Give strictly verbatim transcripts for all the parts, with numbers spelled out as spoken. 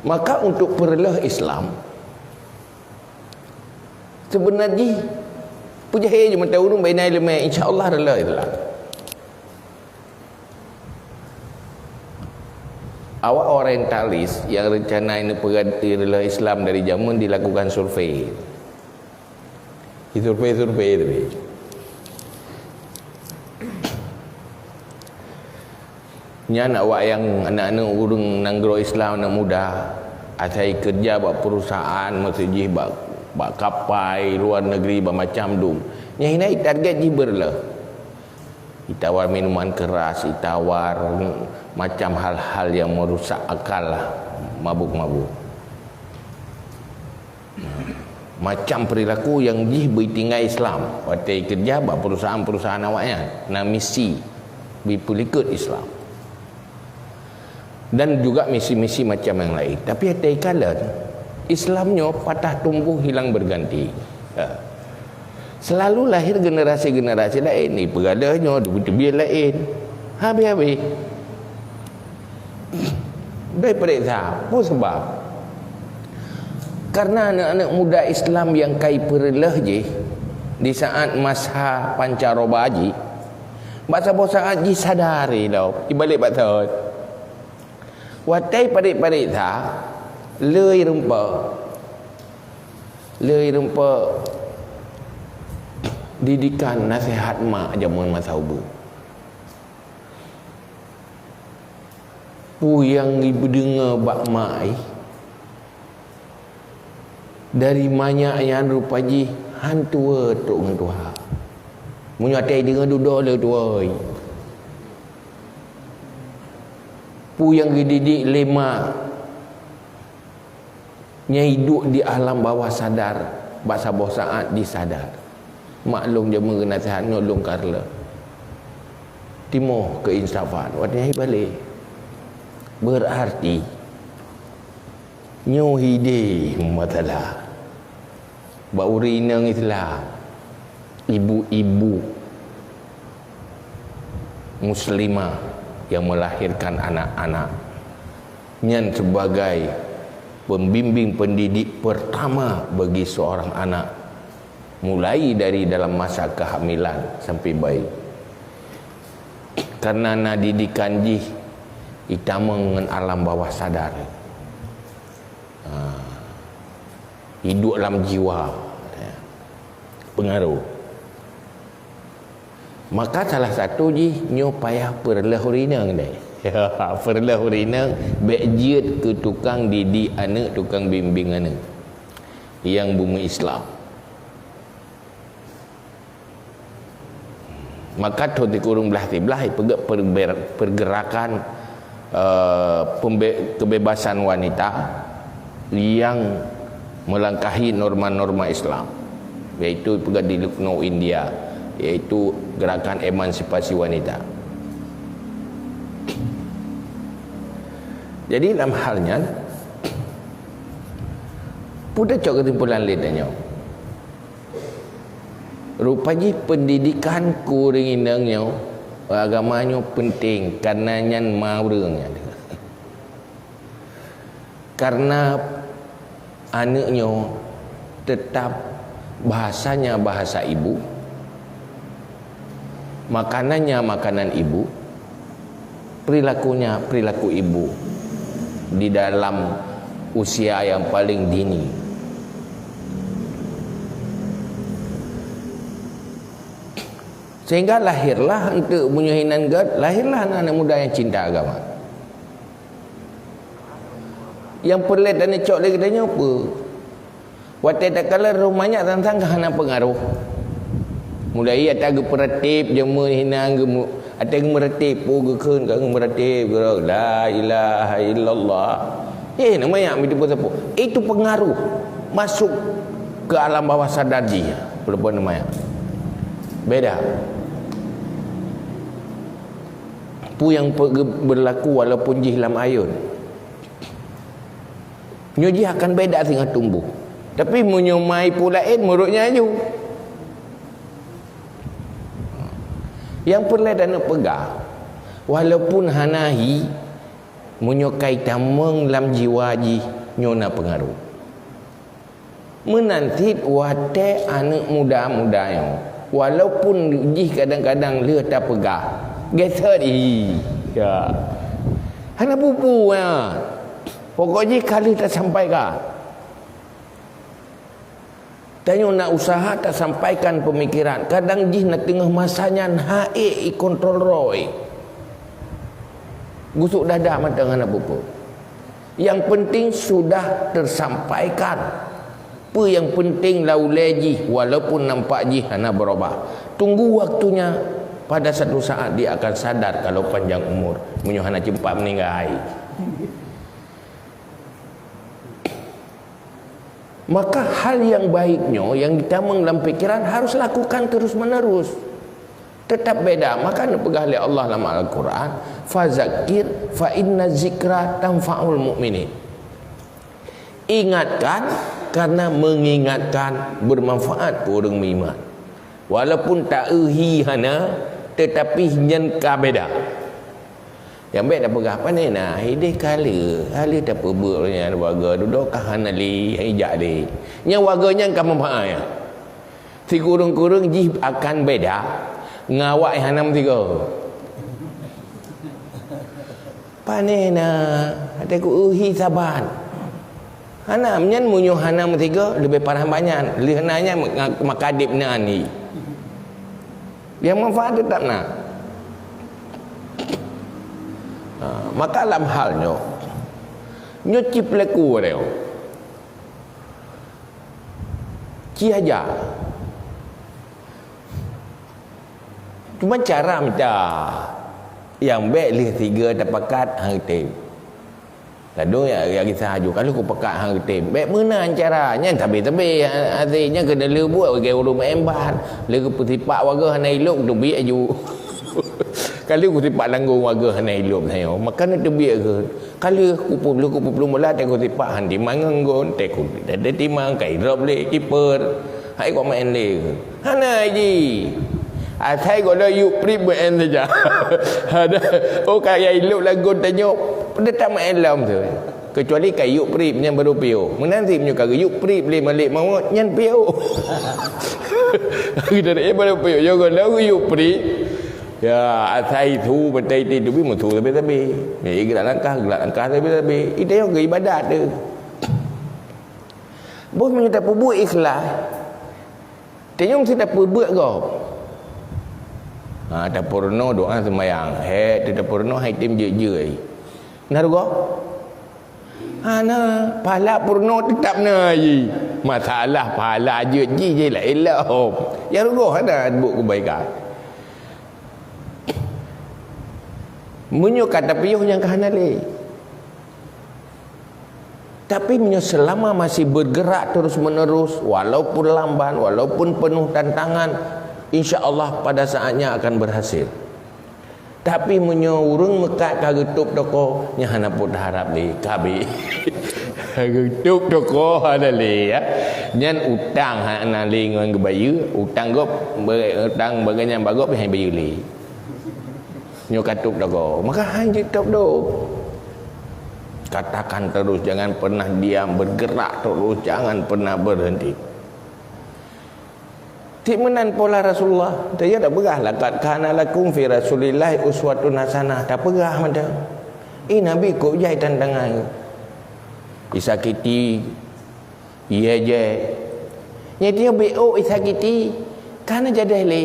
Maka untuk peureuloh Islam, seubeuna jih peujahé jih mata ureuëng bak inan iéleumé, insya Allah reuloh Islam. Awak orientalis nyang reuncana ini peugah reuloh Islam dari jameun dilakukan survei. Disurvei-survei tadi. Nyan awak nyang aneuk-aneuk ureuëng nanggroe Islam, aneuk muda, asai keureuja bak perusahaan, maksud jih bak, bak kapai luar negeri, bak macam dum. Nyang hina target jih beureuloh. Itawar minuman keras, itawar macam hal-hal yang merusak akal lah, mabuk-mabuk. Macam perilaku yang jih beutinggai Islam. Watée keureuja bak perusahaan-perusahaan awaknyan, na misi beupulikot Islam. Dan juga misi-misi macam yang lain. Tapi hati kalon, Islam nyoe patah tumbuh hilang berganti. Ya. Selalu lahir generasi-generasi lain, ni peugah lheueh nyoe, teubiet lain. Habéh-habéh. Beuperiksa, peue sabab? Karena aneuk-aneuk muda Islam nyang kai peureuloh jih di saat masa pancaroba jih, bak saboh saat jih sadar ilom, ibalek bak thon. Watée parit-parit that, le irumpok. Le irumpok didikan nasihat mak jameun masa ubeut. Peue nyang jipeudeungoe bak mak jih dari manyak nyan rupa jih hán tuwoe trok ngon tuha. Meunyoe até deungoe dudoe le tuwoe. Peue nyang geudidik lé mak nyang iduek di alam bawah sadar, bak saboh saat jih sadar. Mak lôn jameun geunasihat nyoe lôn ka reuloh. Timoh keuinsafan, watée nyan ibalek. Beurarti nyoe hideh masalah bak ureuëng inong Islam, ibu-ibu muslimah yang melahirkan anak-anak. Nyan sebagai pembimbing pendidik pertama bagi seorang anak, mulai dari dalam masa kehamilan sampai bayi. Karena na didikan jih itamong ngon alam bawah sadar. Ha. Iduek lam jiwa. Ya. Pengaruh. Maka salah satu jih nyoe payah peureuloh ureuëng inong deh. Peureuloh ureuëng inong bék jeuet keu tukang didik aneuk, tukang bimbing aneuk nyang bumoe Islam. Maka thon sikureueng blaih siblaih ipeugét perber-, pergerakan eh, pembe-, kebebasan wanita yang melangkahi norma-norma Islam, yaitu peugah di Lucknow, India, yaitu gerakan emansipasi wanita. Jadi dalam hal nyan, peue tacok keusimpulan lé tanyoe? Rupa jih pendidikan keu ureuëng inong nyoe, agama nyoe penting, karena nyan ma ureuëng nyan. Karena aneuk nyoe tetap bahasanya bahasa ibu, makanannya makanan ibu, perilakunya perilaku ibu di dalam usia yang paling dini. Sehingga lahirlah untuk meunyoe hinan gét, lahirlah anak-anak muda yang cinta agama. Yang perlu tanyoe cok lé geutanyoe peue? Watée takalon roh manyak sang-sang ka hana peungaroh. Mulai ata geupeuratéb jameun hinan geumu-, ata geumeuratéb peue geukheun ka geumeuratéb geurok, "La ilaha illallah." Eh, nama yak itu pun sapu. Itu pengaruh masuk ke alam bawah sadar jih. Walaupun nama yak. Beda. Peue nyang pe-, ge-, berlaku walaupun jih lam ayôn. Nyoe jih akan beda singoh tumbuh. Tapi meunyoe mai peue laén, meurot nyan aju. Nyang peureulée taneuk peugah, walaupun hana hi, Meunyoe kai tamong lam jiwa jih, nyoe na peungaruh. Meunan cit watée aneuëk muda-muda nyoe, walaupun jih kadang-kadang lheueh tapeugah, geser, ih, ya. Hana bubu, ya. Pokok jih ka lheueh tasampaikan. Tanyoe na usaha tasampaikan peumikiran. Kadang jih na teungoh masa nyan hek ikontrol droe. Gusok dada mantong hana peue-peue. Yang penting sudah tersampaikan. Peue nyang penting lam ulée jih, walaupun nampak jih hana berubah. Tunggu waktunya, pada satu saat dia akan sadar kalau panjang umur. Meunyoe hana ceumpak meuninggai. Maka hal yang baik nyoe yang ditamong dalam pikiran harus lakukan terus-menerus. Tetap beda. Maka neupeugah lé Allah lam Al-Quran, "Fazakir fa inna zikra tanfaul mu'minin." Ingatkan, karena mengingatkan bermanfaat keu ureuëng meuiman. Walaupun taeuhi hana, tetapi nyan ka beda. Nyang bék tapeugah, "Pane na, hideh ka lheueh, ka lheueh tapeubuet nyan warga dudoe ka hana lé, hai jak lé." Nyang warga nyan ka manfaat nyan. Sikureueng-kureueng jih akan beda ngon awak nyang hana meusigoe. Pane na, até ku euhi saban. Hana, nyan meunyoe hana meusigoe, leubeh parah banyan. Lheueh na nyan maka-, makadeb nan hi. Yang manfaat tetap na. Ha, maka lam hal nyoe, nyoe cit pelaku dia. Ci aja. Cuma cara mita. Nyang bék lheueh tiga tapakat hang tem. Ladôm ya, ya kisah aju. Kalau ku pakat hang tem, bék meunan cara. Nyan tabe-tabe hase nyan keuneuk lheueh buet bagi ureuëng meuemban. Lheueh peusipak warga hana ilok teubiet aju. Kalau ku sipak langgong warga hana ilok sayo, maka na teubiet ke. Ka lheueh kupeuplong, kupeuplong bola, teuh kusipak han timang ngon gon, teuh ku, teuh timang, ka irop lé kiper. Hai kok main lé. Hana ji. Asai godoh yuk prip main saja. Ada, oh, ka ya ilok lagu tanyoe, tetap main lom tu. Kecuali ka yuk prip nyan baru piôh. Meunan si meunyoe ka yuk prip lé malik mawot, nyan piôh. Kita eh baru piôh. Yo godoh yuk prip. Ya, asai su betai ti dubi musu sabe-sabe. Ya, gerak langkah, gerak langkah sabe-sabe. Itu yang ke ibadat tu. Boh meunyoe tapeubuet ikhlas, tanyoe meusti tapeubuet gob. Ha, tapeurunoe doa seumayang. He, tapeurunoe hai tem jeuet-jeuet. Na rugoe? Hana, pahala peurunoe teutap na ji. Masalah pahala jeuet ji, ji laén lom. Ya rugoe hana buet keubaikan. Meunyoe ka tapiôh nyang ka hana lé. Tapi meunyoe selama masih bergerak terus-menerus, walaupun lamban, walaupun penuh tantangan, insya Allah pada saatnya akan berhasil. Tapi meunyoe ureuëng meukat ka geutôb toko, nyan hana peue taharap lé, ka abéh. Geutôb toko hana lé, ya. Nyan utang hana lé ngon geubayeue, utang gob, utang bagian nyang bagob hana bayeue lé. Nyoe ka tôb toko, maka han jeuet tôb dôb. Katakan terus, jangan pernah diam, bergerak terus, jangan pernah berhenti. Cit meunan pola Rasulullah. Teuya tapeugah, "Laqad kana lakum fi Rasulillahi uswatun hasanah." Tapeugah mantong. Eh, Nabi kok jai tantangan. Disakiti, Iya je. Nyan dia B O isakiti. Kan jadi lé.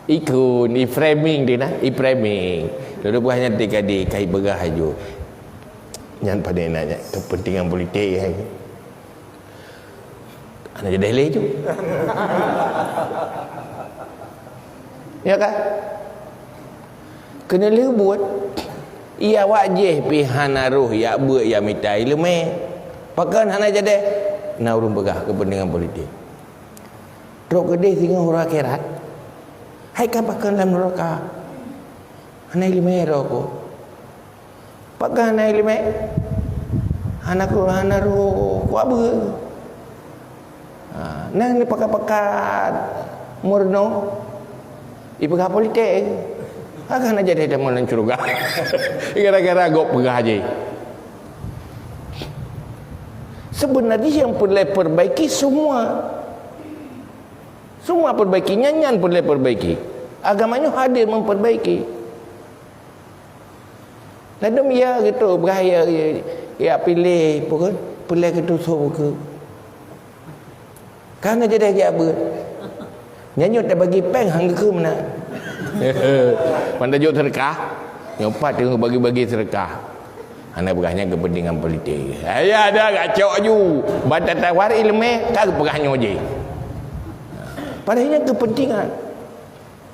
Ikun, i-framing dia nah, i-framing. Lalu buah nyan tiga D, kai begah aju. Nyan pada nak nyan, kepentingan politik ya. Anak jadi lé tu. Ya kan? Keuneuk lheueh buet, iya awak jih pih hana roh yak beuet yak mita ileumé. Pakon hana jadi? Na ureuëng peugah keupeuntengan politik. Trok keudeh singoh uroe akhirat. Hai ka pakon lam neraka. Hana ileumé roh ko. Pakon hana ileumé? Hana ku, hana roh kuabeue. Ha, nah ni pakat-pakat meurunoe. Ipeugah politik. Akan aja dia mau dalam syurga. Gara-gara gop peugah je. Sebenarnya yang perlu perbaiki semua. Semua perbaiki, nyan-nyan perlu perbaiki. Agama nyoe hadir memperbaiki. Ladom ya gitu, peugah ya, ya, ya pilih, pokok pilih gitu so ke. Kan aja dah jak beuet. Nyan nyoe tabagi péng hang geukheun meunan. Mantap jok seudeukah. Nyoe pat teungoh bagi-bagi seudeukah. Hana peugah nyan kepentingan politik. Ayah dah gak cok ju. Ban tatawar ileumé ka geupeugah nyoe je. Padahai nyan kepentingan.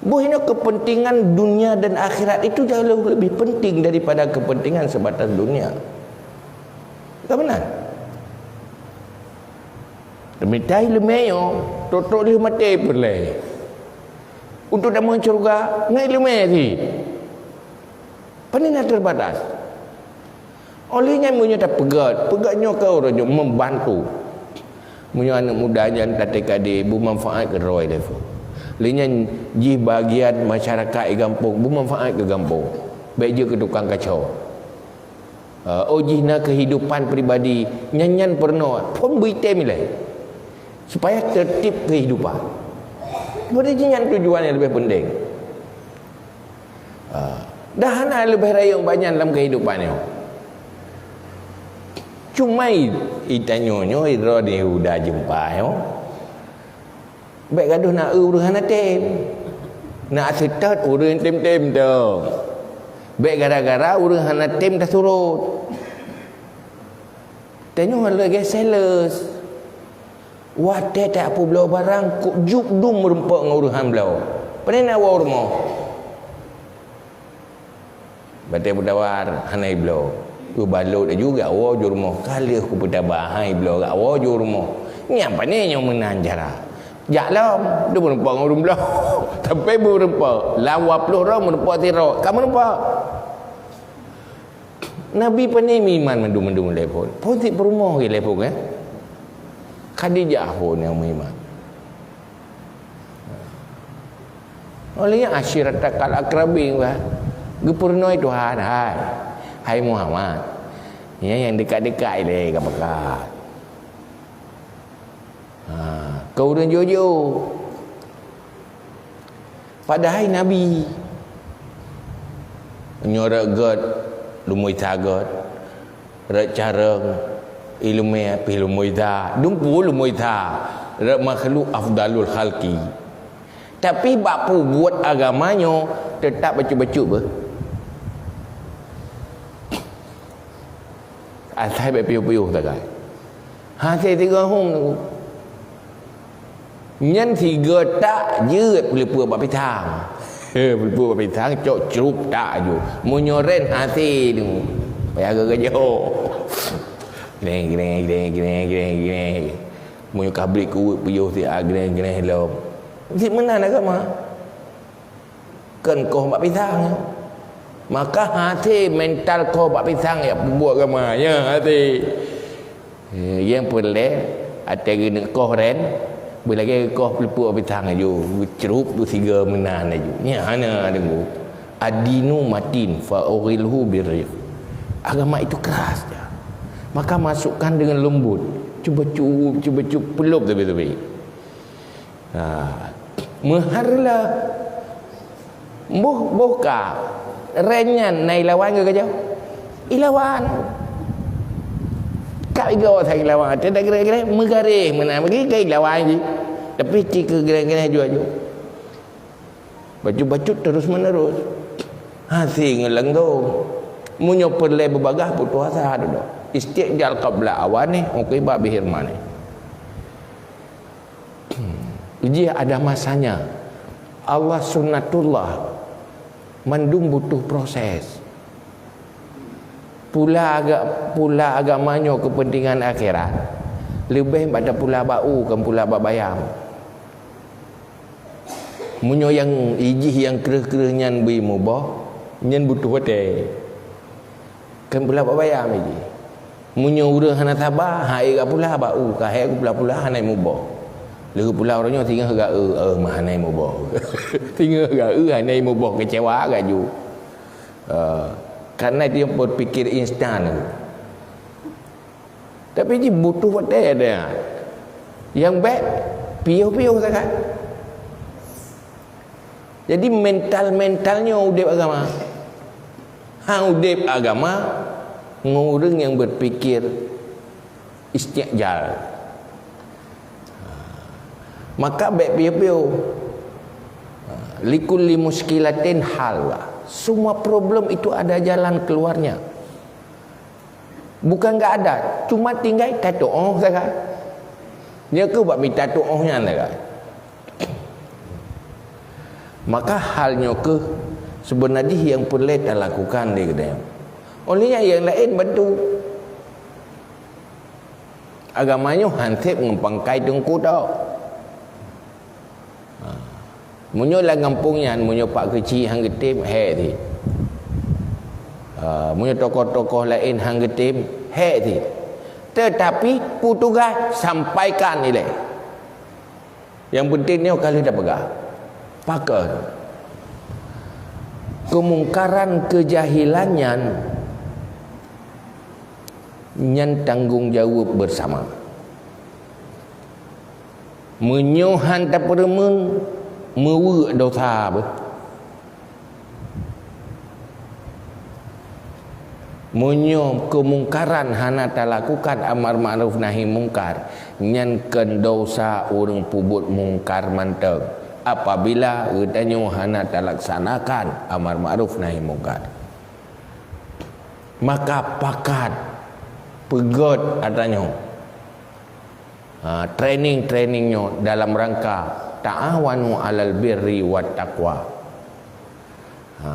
Boh inoe kepentingan dunia dan akhirat itu jauh lebih penting daripada kepentingan sebatas dunia. Ka meunan? Demi tai leumé nyoe, trok-trok lheueh maté peureulée. Untuk tamong syurga, ngai leumé cit. Pane na terbatas. Oleh nyan meunyoe tapeugét, peugét nyoe ka uroe nyoe membantu. Meunyoe aneuk muda nyan taté kade beumanfaat keu droe lé pun. Lé nyan jih bagian masyarakat di gampông beumanfaat keu gampông. Bék jeuet keu tukang kaco. Eh, oh jih na kehidupan pribadi, nyan-nyan peurunoe, phon beuitem ilée. Supaya tertib kehidupan. Berarti nyan tujuan yang lebih penting. Ha. Dah hana leubeh rayeuk banyan lam keuhidupan nyoe. Cuma i-, itanyoe nyoe droe di udah jeumpa nyoe. Bék gadoh na eu ureuëng hana tem. Na seutôt ureuëng tem-tem tu. Bék gara-gara ureuëng hana tem tasurot. Tanyoe lagée sales. Watée tapubloe barang, kok jub dum meureumpok ngon ureuëng han bloe. Pane na woe u rumoh. Batée peutawar, hana ibloe. Peubalot laju gak woe ju rumoh. Ka lheueh kupeutaba, han ibloe gak woe ju rumoh. Nyan pane nyoe meunan cara. Jak lom, dum meureumpok ngon ureuëng bloe. Sampai meureumpok. Lam dua ploh droe meureumpok sidroe. Ka meureumpok. Nabi pane meuiman mandum-mandum lé phon. Phon cit peurumoh lé phon, eh. Khadijah phon nyang meuiman. Oleh nyan asyiratakal akrabin bah. Geupeurunoe Tuhan, hai. Hai Muhammad. Nyan nyang dekat-dekat lé ka peugah. Ha, keu ureuëng jiôh-jiôh. Padahai Nabi nyoe rot gét, lumboi that gét, rot carông, ileumé pih lumboi that, dumpeue lumboi that, rot makhluk afdalul khalqi. Tapi bak peubuet agama nyoe teutap bacut-bacut beuh. Asai bék piôh-piôh sagai. Hase sigoe hom tu. Nyan sigoe tak jeuet peuleupeue bak pisang. Peuleupeue bak pisang cok crup tak ju. Meunyoe ren hase tu. Payah geugeujoe. Greng, greng, greng, greng, greng, greng. Meunyoe ka bri kuweuet piôh siat greng-greng lom. Cit meunan agama. Kon koh bak pisang. Maka hase mental koh bak pisang ya peubuet agama. Ya hase. Eh, yang peureulée ateueh geuneuk koh ren, beulagée koh peuleupeue bak pisang laju, geucrup tu sigoe meunan laju. Nya hana deungoe. Ad-dinu matin fa ughilhu birrif. Agama itu keras ya. Maka masukkan dengan lembut. Cuba cup, cuba cup, pelop tapi-tapi. Ha. Meuhareulah. Boh, boh ka. Ren nyan na ilawan keu geujoe? Ilawan. Ka igoe sang ilawan. Teudak gire-gire meugaréh meunan bagi ka ilawan jih. Tapi ti keu gire-gire aju-aju. Bacut-bacut terus menerus. Hase ngeuleng tu. Meunyoe peureulée beubagaih putus asa dudoe. Istiqjal qabla awani uqiba bihirmani. Jih ada masanya. Allah sunnatullah. Mandum butuh proses. Pula aga-, pula agama nyoe kepentingan akhirat. Leubeh bak tapula bak u, kon pula bak bayam. Meunyoe nyang ijih nyang kreueh-kreueh nyan bri muboh, nyan butuh watée. Kan pula bak bayam ijih. Meunyoe ureuëng hana saba, hai ka pula bak u, ka hai pula-pula hana muboh. Lheueh pulang uroe nyoe singoh gak eu, eh, mah hana muboh. Singoh gak eu hana muboh, kecewa gak ju. Eh, karena dia berpikir instan. Tapi ji butuh watèe ada. Nyang bèk piôh-piôh sagai. Jadi mental-mental nyoe udép agama. Hang udép agama ngon ureueng nyang berpikir istiqjal. Maka bèk piôh-piôh. Likulli musykilatin hal. Semua problem itu ada jalan keluarnya. Bukan enggak ada, cuma tinggai tatu'oh sagai. Nyoe keuh bak mita tu'oh nyan sagai. Maka hal nyoe keuh seubeuna jih nyang peureulèe talakukan lé geutanyoe. Óh lheueh nyan nyang laén bantu. Agama nyoe han sép ngon pangkai teungku tok. Ha. Meunyoe lam gampông nyan, meunyoe Pak Keuchik han geutem, hék cit. Ha, meunyoe tokoh-tokoh laén han geutem, hék cit. Teutapi, peue tugaih, sampaikan ilèe. Nyang peunteng nyoe ka lheueh tapeugah. Pakon? Keumungkaran keujahilan nyan, nyan tanggông jaweueb beusama. Meunyoe han tapeureumeun, meuweuek dosa beuh. Meunyoe keumungkaran hana talakukan amar ma'ruf nahi mungkar, nyan kon dosa ureueng peubuet mungkar mantong, apabila geutanyoe hana talaksanakan amar ma'ruf nahi mungkar. Maka pakat, peugöt ata nyoe. Ha, training-training nyoe dalam rangka ta'awanu 'alal birri wat taqwa. Ha,